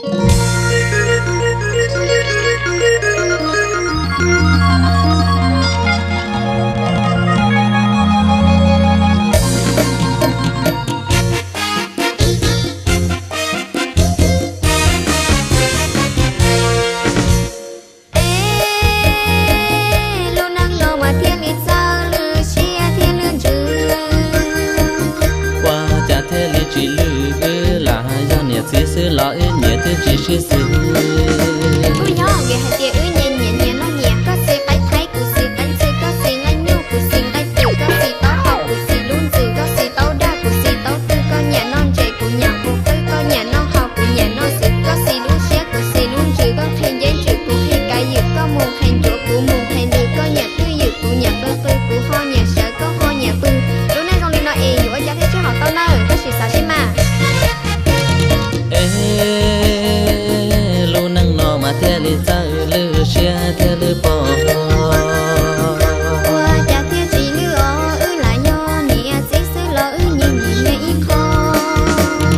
Es lub neej no mas thiaj li txawj lwj siab thiab lwj ntsws. Ua cas thiaj li tsis lwj wb las, yog niam txiv xwb los wb nyiam twb tsis sib xws. Kuj yog vim hais tias wb nyias nyiam nyias noj nyias, koj xis qaib thaib kuv xis qaib ntxwj, koj xis nqaij nyuj kuv xis nqaij twm, koj xis taub hau kuv xis lub ntsws, koj xis taub dag kuv xis taub twg, koj nyiam noj ntses kuv nyiam qus qwb, koj nyiam noj hau kuv nyiam noj xwb, koj xis lub siab kuv xis lub ntsws, koj qhia nceb ntsws kuv qhia kav ywm, koj mus qhia ncuav kuv mus qhia lwm, koj nyiam twj ywm kuv nyiam qw qw, kuv ho nyiam sawv koj ho nyiam pw. Lub neej zoo li no es yuav ua cas thiaj sib haum tau na, koj sim xav seb mas. Es lub neej no mas thiaj li txawj lwj siab thiab lwj pog. Ua cas thiaj tsis lwj os, wb lam yog niam txiv xwb los wb nyias nyiam nyias ib qho.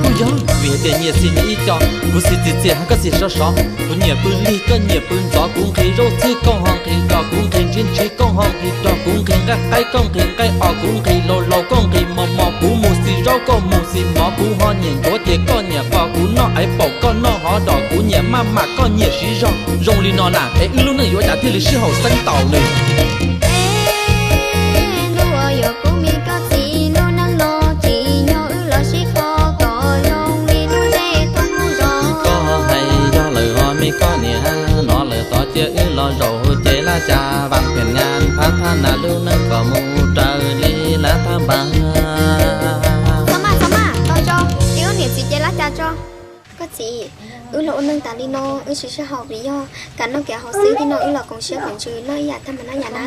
Kuj yog vim hais tias nyias xis nyias ib co, kuv xis txias txias koj xis sov sov, kuv nyiam pw lig koj nyiam pw ntxov, kuv nqhis zaub txhwb koj ho nqhis dos, kuv nqhis ntsib ntshiv koj ho nqhis rog, kuv nqhis nqaij qaib koj nqhis nqaij os, kuv nqhis laus laus koj nqhis mos mos, kuv mus xis zaub koj mus xis mov, kuv ho nyiam ncuav ces koj nyiam qos, kuv noj ais paum koj noj hov dos, kuv nyiam maj mam koj nyiam siv zog. Zoo li no na es wb lub neej yuav cas thiaj li sib haum xeeb tau li. Es ntuj uas yuav kuv me koj txiv, lub neej no tsim nyog wb los sib qho kom zoo li lub zej thoob lub zos. Koj hais yog lawm ho me koj niam, hnov lawm tod cia wb los zaum ces laj cas vam pheem nyas phab thab nas lub neej kom mus raws li laj thab npas. Txhob maj txhob maj, tau tso, ces wb niam txiv ces laj cas tso. Koj txiv, wb los ua neej tas li no wb tsis sib haum vim yog kev noj kev haus xwb, thiaj no wb los koom siab koom ntsws noj ib yam tag mam noj yam na.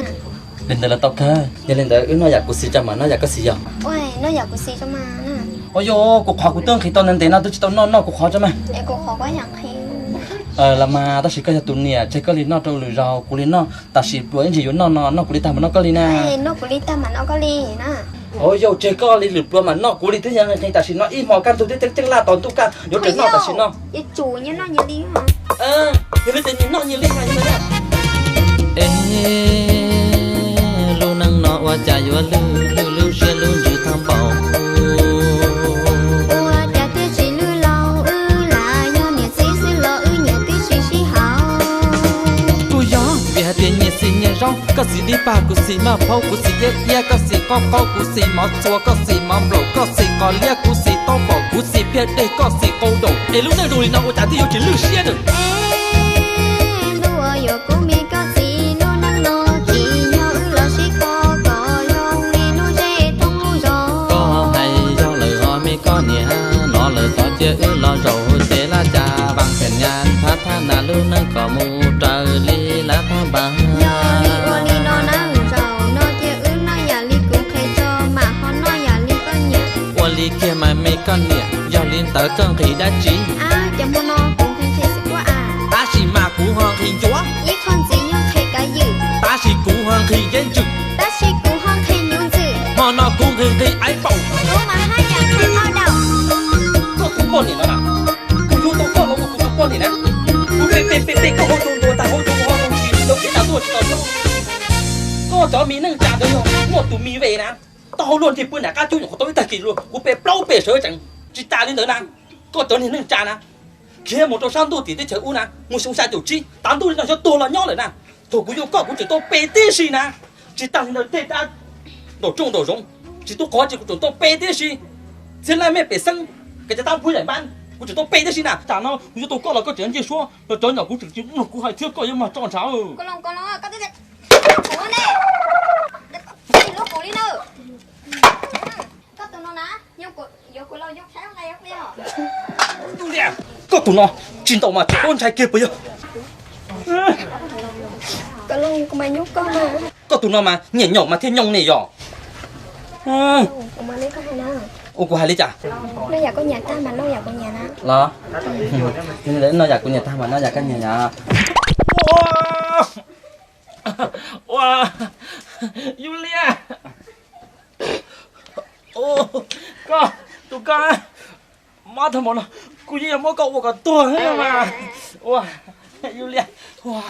Li ntawd los tau kawg, yog li ntawd wb noj yam kuv xis tso mas noj yam koj xis yog. Ua, noj yam kuv xis tso mas. Ua yog kuv qhov kuv twb nqhis tau ntev ntev no twb tsis tau noj, noj kuv qhov tso mas. Es kuv qhov kuv yam nqhis. Los mas tab sis koj yog tus niam tseg koj li noj rau lwm zaus, kuv li noj tam sim pluas ib ntsis yuav noj no noj kuv li tag mam noj koj li na. Noj kuv li tag mam noj koj li na. Ua yog tseg koj li lwm pluas mam noj kuv li twb yog nqhis tam sim no ib hmo kaj ntug twb ceeb ceeb laj tos ntuj kaj yuav tseg noj tam sim no. Yog li ces nyias noj nyias li mas. Es lub neej no ua cas yuav lwj lwj lub siab lub ntsws tag npaum. Ua cas thiaj tsis lwj lauj, wb lam yog niam txiv xwb los wb nyiam twb tsis sib haum. Kuj yog vim hais tias nyias xis nyias zaub, koj xis dib pag kuv xis maj phaub, kuv xis iab iab koj xis qaub qaub, kuv xis mov txua koj xis mov nplaum, koj xis qos liab kuv xis taub paum, kuv xis phiaj dej koj xis qau daum, es lub neej zoo li no ua cas thiaj yuav tsis lwj siab lawm. Es ntuj uas yuav kuv me koj txiv, lub neej no tsim nyog wb los sib qho kom zoo li lub zej thoob lub zos. Koj hais yog lawm ho me koj niam, hnov lawm tod cia wb los zaum ces laj cas vam pheem nyas phab thab nas lub neej kom mus raws li laj thab npas. Yog li ua li no na, zaum no cia wb noj yam li kuv nqhis tso mam ho noj yam li koj nyiam. Ua li kiag mas me koj niam, yog li ntawd koj nqhis dab tsi? Ces hmo no kuv nqhis nqhis xwb kuj a. Tab sis mas kuv ho nqhis ncuav. Ib qho ntxiv yog nqhis kav ywm. Tab sis kuv ho nqhis nqhis ntsws. Tab sis kuv ho nqhis nyuj ntxwm. Hmo no kuv nqhis nqhis ais paum. Kuv mas haj yam nqhis taub daum. Koj tus poj niam no na, kuv yug tau koj los ua kuv tus poj niam na, kuv pe pe pe pe koj hauv zoo ntuas tag hauv zoo ho zoo tsis zoo kev tag tuaj tsis tau zoo. Koj cov me neej tsa ntawd yog muaj tus me ve na, taub hau luaj nrig pw nram qab cub nyuam qhuav tau ib tag kis luaj, kuv pe plaub pe sawv tsees. Tsis tas li ntawd na, koj cov niag neej tsa na, khiav mus rau sab ntuj tim teb chaws ub na, mus xyoo xya caum tsib, tav ntuj li no xyov tuag los nyob lawm na. Thaum kuv yuav koj kuv tseem tau pe tib si na, tsis tas li ntawd tej dab nraum rooj nraum zoov, tsis tub qhov tsis kuv tseem tau pe tib si. Txhiab laj mej pem xeeb, kev cai tab phub yaim npab, kuv tseem tau pe tib si na. Tam no kuv yuav tau koj los koj tseem ncej suab los cov nyom kuv tseem tsis mloog kuv hais thiab koj yuav mag tso ntshav. Koj tus no tsis ntaus mas tsis paub ntshai kiag puas yog? Koj tus no mas nyiam nyaum mas thiaj nyooj ne yom. Ua kuv hais li cas? Los, noj yam kuv nyiam tag mas noj yam koj nyiam yom. Ua, Yulia, koj, tus koj, mob tag npaum no. Kuv yeej yuav muab koj ua kom tuag thiab mas. Ua, Yulia, ua,